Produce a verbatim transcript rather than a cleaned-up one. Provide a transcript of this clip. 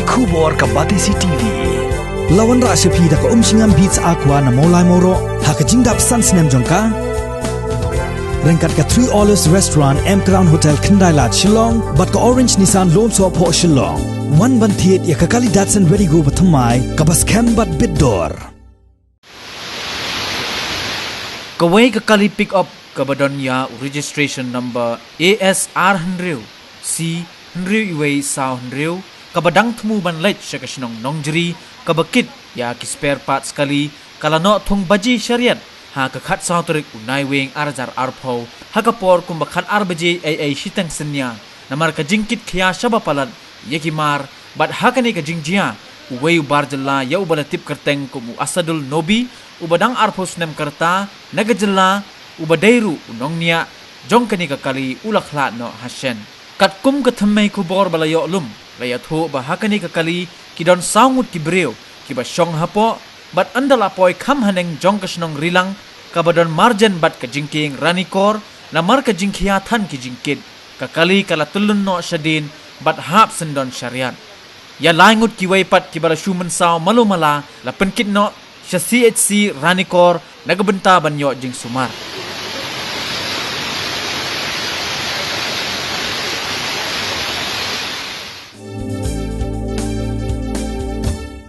Khubor ka Batesi TV. La wanrah sha phi da ka Umshngam Beats Aqua na Mawlai Mawroh ha ka jingdap san snem jong ka. Ryngkat ka Three Olives Restaurant, M Crown Hotel, Khyndai Lad, Shillong, bad ka Orange Nissan Lone Soh Phoh, Shillong. Wan ban thied ïa ka kali Datsun Redi-GO bathymmai kaba skhem bad bit dor. Kawei ka kali pick up kaba don ïa u registration number A S ar hynriew C hynriew iwei saw hynriew, kaba dang thmu ban leit sha ka shnong Nongjri, kaba kit ïa ki spare parts kali, ka la noh thung baji shariat ha ka khatsaw tarik u Naiwieng ar hajar arphew, ha ka por kumba khatar baje ei ei shiteng synñia, namar ka jingkit khia shaba palat ïa ki mar, bad ha kane ka jingjia, uwei u bar jylla ïa uba la tip kyrteng kum u Asadul Nobi, uba dang arphew snem ka rta, na ka jylla, uba dei ruh u nongñiah jong kane ka kali u la khlad noh ha shen. Katkum ka thymmei khubor ba la ïoh lum, la ïathuh ba ha kane ka kali ki don saw ngut ki briew kiba shong hapoh, bad ynda la poi kham haneng jong ka shnong Rilang, kaba don marjan bad ka jingkieng Ranikor, namar ka jingkhia than ki jingkit, ka kali ka la tyllun noh shadien bad hap syndon shariat. Ïa lai ngut kiwei pat kiba la shu mynsaw malu mala la pynkit noh sha C H C Ranikor na ka bynta ban ïoh jingsumar.